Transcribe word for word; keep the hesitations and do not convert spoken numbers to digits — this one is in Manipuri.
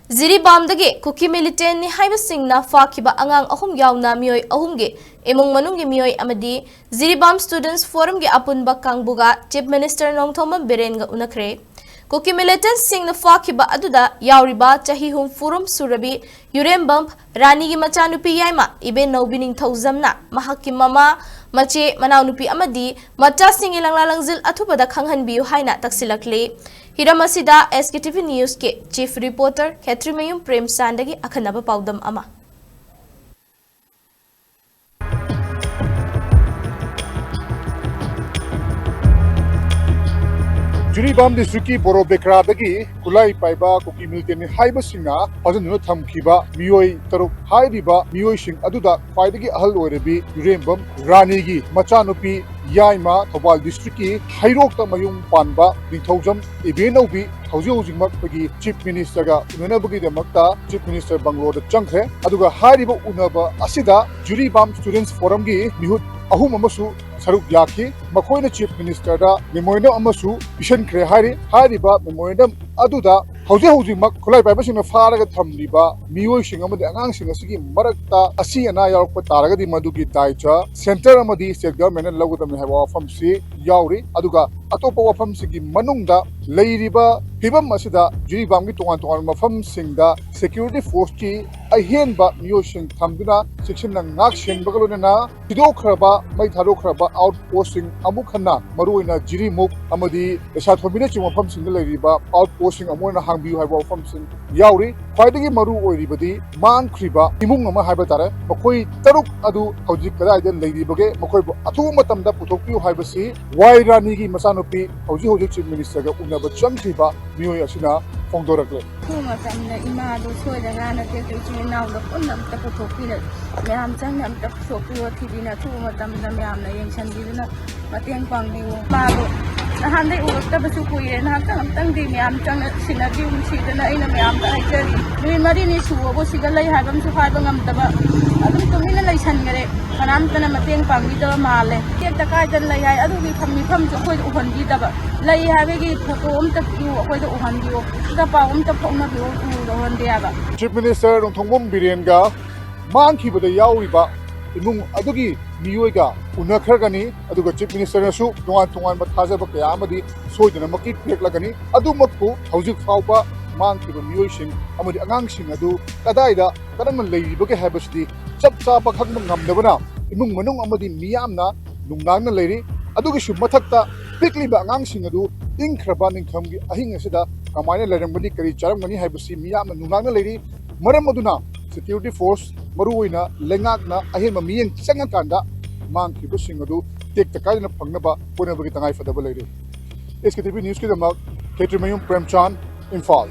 ꯖꯤꯔꯤꯕꯥꯝꯗꯒꯤ ꯀꯨꯀꯤ ꯃꯤꯂꯤꯇꯦꯟꯅꯤ ꯍꯥꯏꯕꯁꯤꯡꯅ ꯐꯥꯈꯤꯕ ꯑꯉꯥꯡ ꯑꯍꯨꯝ ꯌꯥꯎꯅ ꯃꯤꯑꯣꯏ ꯑꯍꯨꯝꯒꯤ ꯏꯃꯨꯡ ꯃꯅꯨꯡꯒꯤ ꯃꯤꯑꯣꯏ ꯑꯃꯗꯤ ꯖꯤꯔꯤꯕꯥꯝ ꯁ꯭ꯇꯨꯗꯦꯟꯠꯁ ꯐꯣꯔꯝꯒꯤ ꯑꯄꯨꯟꯕ ꯀꯥꯡꯕꯨꯒ ꯆꯤꯐ ꯃꯤꯅꯤꯁꯇꯔ ꯅꯣꯡꯊꯣꯝꯕꯝ ꯕꯤꯔꯦꯟꯒ ꯎꯅꯈ꯭ꯔꯦ꯫ ꯀꯨꯀꯤ ꯃꯤꯂꯤꯇꯦꯟꯠꯁꯤꯡꯅ ꯐꯥꯈꯤꯕ ꯑꯗꯨꯗ ꯌꯥꯎꯔꯤꯕ ꯆꯍꯤ ꯍꯨꯝꯐꯨꯔꯨꯝ ꯁꯨꯔꯕꯤ ꯌꯨꯔꯦꯝꯕꯝ ꯔꯥꯅꯤꯒꯤ ꯃꯆꯥꯅꯨꯄꯤ ꯌꯥꯏꯃ ꯏꯕꯦꯟꯅꯧꯕꯤ ꯅꯤꯡꯊꯧꯖꯝꯅ ꯃꯍꯥꯛꯀꯤ ꯃꯃꯥ, ꯃꯆꯦ, ꯃꯅꯥꯎꯅꯨꯄꯤ ꯑꯃꯗꯤ ꯃꯆꯥꯁꯤꯡꯒꯤ ꯂꯪꯂꯥ ꯂꯪꯖꯤꯜ ꯑꯊꯨꯕꯗ ꯈꯪꯍꯟꯕꯤꯌꯨ ꯍꯥꯏꯅ ꯇꯛꯁꯤꯜꯂꯛꯂꯤ꯫ ꯍꯤꯔꯝ ꯑꯁꯤꯗ ꯑꯦꯁ ꯀꯦ ꯇꯤ ꯚꯤ ꯅ꯭ꯌꯨꯁꯀꯤ ꯆꯤꯐ ꯔꯤꯄꯣꯔꯇꯔ ꯈꯦꯇ꯭ꯔꯤꯃꯌꯨꯝ ꯄ꯭ꯔꯦꯝꯆꯥꯟꯗꯒꯤ ꯑꯈꯟꯅꯕ ꯄꯥꯎꯗꯝ ꯑꯃ꯫ ꯖꯤꯔꯤꯕꯥꯝ ꯗꯤꯁꯇ꯭ꯔꯤꯛꯀꯤ ꯕꯣꯔꯣ ꯕꯦꯀ꯭ꯔꯥꯗꯒꯤ ꯈꯨꯠꯂꯥꯏ ꯄꯥꯏꯕ ꯀꯨꯀꯤ ꯃꯤꯂꯤꯇꯦꯟꯅꯤ ꯍꯥꯏꯕꯁꯤꯡꯅ ꯐꯥꯖꯤꯟꯗꯨꯅ ꯊꯝꯈꯤꯕ ꯃꯤꯑꯣꯏ ꯇꯔꯨꯛ, ꯍꯥꯏꯔꯤꯕ ꯃꯤꯑꯣꯏꯁꯤꯡ ꯑꯗꯨꯗ ꯈ꯭ꯋꯥꯏꯗꯒꯤ ꯑꯍꯜ ꯑꯣꯏꯔꯕꯤ ꯌꯨꯔꯦꯝꯕꯝ ꯔꯥꯅꯤꯒꯤ ꯃꯆꯥꯅꯨꯄꯤ ꯌꯥꯏꯃ, ꯊꯧꯕꯥꯜ ꯗꯤꯁꯇ꯭ꯔꯤꯛꯀꯤ ꯍꯩꯔꯣꯛꯇ ꯃꯌꯨꯝ ꯄꯥꯟꯕ ꯅꯤꯡꯊꯧꯖꯝ ꯏꯕꯦꯟꯅꯧꯕꯤ ꯍꯧꯖꯤꯛ ꯍꯧꯖꯤꯛꯃꯛ ꯑꯩꯈꯣꯏꯒꯤ ꯆꯤꯐ ꯃꯤꯅꯤꯁꯇꯔꯒ ꯎꯅꯅꯕꯒꯤꯗꯃꯛꯇ ꯆꯤꯐ ꯃꯤꯅꯤꯁꯇꯔ ꯕꯪꯒ꯭ꯂꯣꯗ ꯆꯪꯈ꯭ꯔꯦ꯫ ꯑꯗꯨꯒ ꯍꯥꯏꯔꯤꯕ ꯎꯅꯕ ꯑꯁꯤꯗ ꯖꯤꯔꯤꯕꯥꯝ ꯁ꯭ꯇꯨꯗꯦꯟꯠꯁ ꯐꯣꯔꯝꯒꯤ ꯃꯤꯍꯨꯠ ꯑꯍꯨꯝ ꯑꯃꯁꯨ ꯁꯔꯨꯛ ꯌꯥꯈꯤ꯫ ꯃꯈꯣꯏꯅ ꯆꯤꯐ ꯃꯤꯅꯤꯁꯇꯔꯗ ꯃꯦꯃꯣꯔꯦꯟꯗꯝ ꯑꯃꯁꯨ ꯄꯤꯁꯤꯟꯈ꯭ꯔꯦ ꯍꯥꯏꯔꯤ꯫ ꯍꯥꯏꯔꯤꯕ ꯃꯦꯃꯣꯔꯦꯟꯗꯝ ꯑꯗꯨꯗ ꯍꯧꯖꯤꯛ ꯍꯧꯖꯤꯛꯃꯛ ꯈꯨꯠꯂꯥꯏ ꯄꯥꯏꯕꯁꯤꯡꯅ ꯐꯥꯔꯒ ꯊꯝꯂꯤꯕ ꯃꯤꯑꯣꯏꯁꯤꯡ ꯑꯃꯗꯤ ꯑꯉꯥꯡꯁꯤꯡ ꯑꯁꯤꯒꯤ ꯃꯔꯛꯇ ꯑꯁꯤ ꯑꯅꯥ ꯌꯥꯎꯔꯛꯄ ꯇꯥꯔꯒꯗꯤ ꯃꯗꯨꯒꯤ ꯗꯥꯏꯇ ꯁꯦꯟꯇꯔ ꯑꯃꯗꯤ ꯁ꯭ꯇꯦꯠ ꯒꯚꯔꯟꯃꯦꯟꯠꯅ ꯂꯧꯒꯗꯕꯅꯤ ꯍꯥꯏꯕ ꯋꯥꯐꯝꯁꯤ ꯌꯥꯎꯔꯤ꯫ ꯑꯗꯨꯒ ꯑꯇꯣꯞꯄ ꯋꯥꯐꯝꯁꯤꯡꯒꯤ ꯃꯅꯨꯡꯗ ꯂꯩꯔꯤꯕ ꯐꯤꯕꯝ ꯑꯁꯤꯗ ꯖꯤꯔꯤꯕꯥꯝꯒꯤ ꯇꯣꯉꯥꯟ ꯇꯣꯉꯥꯟꯕ ꯃꯐꯝꯁꯤꯡꯗ ꯁꯦꯀ꯭ꯌꯨꯔꯤꯇꯤ ꯐꯣꯔꯁꯀꯤ ꯑꯍꯦꯟꯕ ꯃꯤꯑꯣꯏꯁꯤꯡ ꯊꯝꯗꯨꯅ ꯆꯦꯛꯁꯤꯟꯅ ꯉꯥꯛ ꯁꯦꯟꯕꯒ ꯂꯣꯏꯅꯅ ꯊꯤꯗꯣꯛꯈ꯭ꯔꯕ, ꯃꯩ ꯊꯥꯗꯣꯛꯈ꯭ꯔꯕ ꯑꯥꯎꯠ ꯄꯣꯁꯁꯤꯡ, ꯑꯃꯨꯛ ꯍꯟꯅ ꯃꯔꯨꯑꯣꯏꯅ ꯖꯤꯔꯤꯃꯨꯛ ꯑꯃꯗꯤ ꯂꯩꯁꯥꯊꯣꯝꯕꯤꯅꯆꯤꯡꯕ ꯃꯐꯝꯁꯤꯡꯗ ꯂꯩꯔꯤꯕ ꯑꯥꯎꯠ ꯄꯣꯁꯁꯤꯡ ꯑꯃꯨꯛ ꯍꯟꯅ ꯍꯥꯡꯕꯤꯌꯨ ꯍꯥꯏꯕ ꯋꯥꯐꯝꯁꯤꯡ ꯌꯥꯎꯔꯤ꯫ ꯈ꯭ꯋꯥꯏꯗꯒꯤ ꯃꯔꯨ ꯑꯣꯏꯔꯤꯕꯗꯤ ꯃꯥꯡꯈ꯭ꯔꯤꯕ ꯏꯃꯨꯡ ꯑꯃ ꯍꯥꯏꯕ ꯇꯥꯔꯦ, ꯃꯈꯣꯏ ꯇꯔꯨꯛ ꯑꯗꯨ ꯍꯧꯖꯤꯛ ꯀꯗꯥꯏꯗ ꯂꯩꯔꯤꯕꯒꯦ, ꯃꯈꯣꯏꯕꯨ ꯑꯊꯨꯕ ꯃꯇꯝꯗ ꯄꯨꯊꯣꯛꯄꯤꯌꯨ ꯍꯥꯏꯕꯁꯤ ꯋꯥꯏ ꯔꯥꯅꯤꯒꯤ ꯃꯆꯥꯅꯨꯄꯤ ꯍꯧꯖꯤꯛ ꯍꯧꯖꯤꯛ ꯆꯤꯐ ꯃꯤꯅꯤꯁꯇꯔꯒ ꯎꯅꯕ ꯆꯪꯈ꯭ꯔꯤꯕ ꯃꯤꯑꯣꯏ ꯑꯁꯤꯅ ꯐꯣꯡꯗꯣꯔꯛꯂꯦ꯫ ꯑꯊꯨꯕ ꯃꯇꯝꯗ ꯏꯃꯥꯗꯣ ꯁꯣꯏꯗ ꯉꯥ ꯅꯠꯇꯦ, ꯑꯩꯈꯣꯏ ꯏꯆꯤꯜ ꯏꯅꯥꯎꯗ ꯄꯨꯟꯅ ꯑꯝꯇ ꯄꯨꯊꯣꯛꯄꯤꯔ-, ꯃꯌꯥꯝ ꯆꯪꯅ ꯑꯝꯇ ꯄꯨꯊꯣꯛꯄꯤꯌꯣ꯫ ꯊꯤꯕꯤꯅ ꯑꯊꯨꯕ ꯃꯇꯝꯗ ꯃꯌꯥꯝꯅ ꯌꯦꯡꯁꯤꯟꯕꯤꯗꯨꯅ ꯃꯇꯦꯡ ꯄꯥꯡꯕꯤꯌꯨ꯫ ꯏꯃꯥꯗꯣ ꯅꯍꯥꯟꯗꯩ ꯎꯔꯛꯇꯕꯁꯨ ꯀꯨꯏꯔꯦ꯫ ꯉꯥꯏꯍꯥꯛꯇꯪ ꯑꯝꯇꯪꯗꯤ ꯃꯌꯥꯝ ꯆꯪꯅ ꯁꯤꯟꯅꯕꯤꯌꯨ ꯁꯤꯗꯅ ꯑꯩꯅ ꯃꯌꯥꯝꯗ ꯍꯥꯏꯖꯔꯤ꯫ ꯅꯨꯃꯤꯠ ꯃꯔꯤꯅꯤ ꯁꯨꯕꯕꯨ ꯁꯤꯗ ꯂꯩ ꯍꯥꯏꯕ ꯑꯃꯁꯨ ꯍꯥꯏꯕ ꯉꯝꯗꯕ, ꯑꯗꯨꯝ ꯇꯨꯃꯤꯟꯅ ꯂꯩꯁꯟꯈꯔꯦ꯫ ꯀꯅꯥꯝꯇꯅ ꯃꯇꯦꯡ ꯄꯥꯡꯕꯤꯗꯕ ꯃꯥꯜꯂꯦ꯫ ꯇꯦꯛꯇ ꯀꯥꯏꯗꯅ ꯂꯩ ꯍꯥꯏ, ꯑꯗꯨꯒꯤ ꯐꯝ-, ꯃꯤꯐꯝꯁꯨ ꯑꯩꯈꯣꯏꯗ ꯎꯍꯟꯕꯤꯗꯕ꯫ ꯂꯩ ꯍꯥꯏꯕꯒꯤ ꯐꯣꯇꯣ ꯑꯝꯇ ꯄꯤꯌꯨ, ꯑꯩꯈꯣꯏꯗ ꯎꯍꯟꯕꯤꯌꯨ, ꯑꯝꯇ ꯄꯥꯎ ꯑꯝꯇ ꯐꯥꯎꯅꯕꯤꯌꯨ, ꯎꯍꯟꯗꯦ ꯍꯥꯏꯕ꯫ ꯆꯤꯐ ꯃꯤꯅꯤꯁꯇꯔ ꯅꯣꯡꯊꯣꯡꯕꯝ ꯕꯤꯔꯦꯟꯒ ꯃꯥꯡꯈꯤꯕꯗ ꯌꯥꯎꯔꯤꯕ ꯏꯃꯨꯡ ꯑꯗꯨꯒꯤ ꯃꯤꯑꯣꯏꯒ ꯎꯅꯈ꯭ꯔꯒꯅꯤ꯫ ꯑꯗꯨꯒ ꯆꯤꯐ ꯃꯤꯅꯤꯁꯇꯔꯅꯁꯨ ꯇꯣꯉꯥꯟ ꯇꯣꯉꯥꯟꯕ ꯊꯥꯖꯕ ꯀꯌꯥ ꯑꯃꯗꯤ ꯁꯣꯏꯗꯅꯃꯛꯀꯤ ꯄꯤꯔꯛꯂꯒꯅꯤ꯫ ꯑꯗꯨꯃꯛꯄꯨ ꯍꯧꯖꯤꯛ ꯐꯥꯎꯕ ꯃꯥꯡꯈꯤꯕ ꯃꯤꯑꯣꯏꯁꯤꯡ ꯑꯃꯗꯤ ꯑꯉꯥꯡꯁꯤꯡ ꯑꯗꯨ ꯀꯗꯥꯏꯗ ꯀꯔꯝꯅ ꯂꯩꯔꯤꯕꯒꯦ ꯍꯥꯏꯕꯁꯤꯗꯤ ꯆꯞ ꯆꯥꯕ ꯈꯪꯕ ꯉꯝꯗꯕꯅ ꯏꯃꯨꯡ ꯃꯅꯨꯡ ꯑꯃꯗꯤ ꯃꯤꯌꯥꯝꯅ ꯅꯨꯡꯅꯥꯡꯅ ꯂꯩꯔꯤ꯫ ꯑꯗꯨꯒꯤꯁꯨ ꯃꯊꯛꯇ ꯄꯤꯛꯂꯤꯕ ꯑꯉꯥꯡꯁꯤꯡ ꯑꯗꯨ ꯏꯪꯈ꯭ꯔꯕ ꯅꯤꯡꯊꯝꯒꯤ ꯑꯍꯤꯡ ꯑꯁꯤꯗ ꯀꯃꯥꯏꯅ ꯂꯩꯔꯝꯒꯅꯤ, ꯀꯔꯤ ꯆꯥꯔꯝꯒꯅꯤ ꯍꯥꯏꯕꯁꯤ ꯃꯤꯌꯥꯝꯅ ꯅꯨꯡꯅꯥꯡꯅ ꯂꯩꯔꯤ꯫ ꯃꯔꯝ ꯑꯗꯨꯅ ꯁꯦꯀ꯭ꯌꯨꯔꯤꯇꯤ ꯐꯣꯔꯁ, ꯃꯔꯨꯑꯣꯏꯅ ꯂꯩꯉꯥꯛꯅ ꯑꯍꯦꯟꯕ ꯃꯤꯠꯌꯦꯡ ꯆꯪꯉꯀꯥꯟꯗ ꯃꯥꯡꯈꯤꯕꯁꯤꯡ ꯑꯗꯨ ꯇꯦꯛꯇ ꯀꯥꯏꯗꯅ ꯐꯪꯅꯕ ꯍꯣꯠꯅꯕꯒꯤ ꯇꯉꯥꯏꯐꯗꯕ ꯂꯩꯔꯤ꯫ ꯑꯦꯁ ꯀꯦ ꯇꯤ ꯚꯤ ꯅ꯭ꯌꯨꯁꯀꯤꯗꯃꯛ ꯈꯦꯇ꯭ꯔꯤꯃꯌꯨꯝ ꯄ꯭ꯔꯦꯝꯆꯥꯟ, ꯏꯝꯐꯥꯜ꯫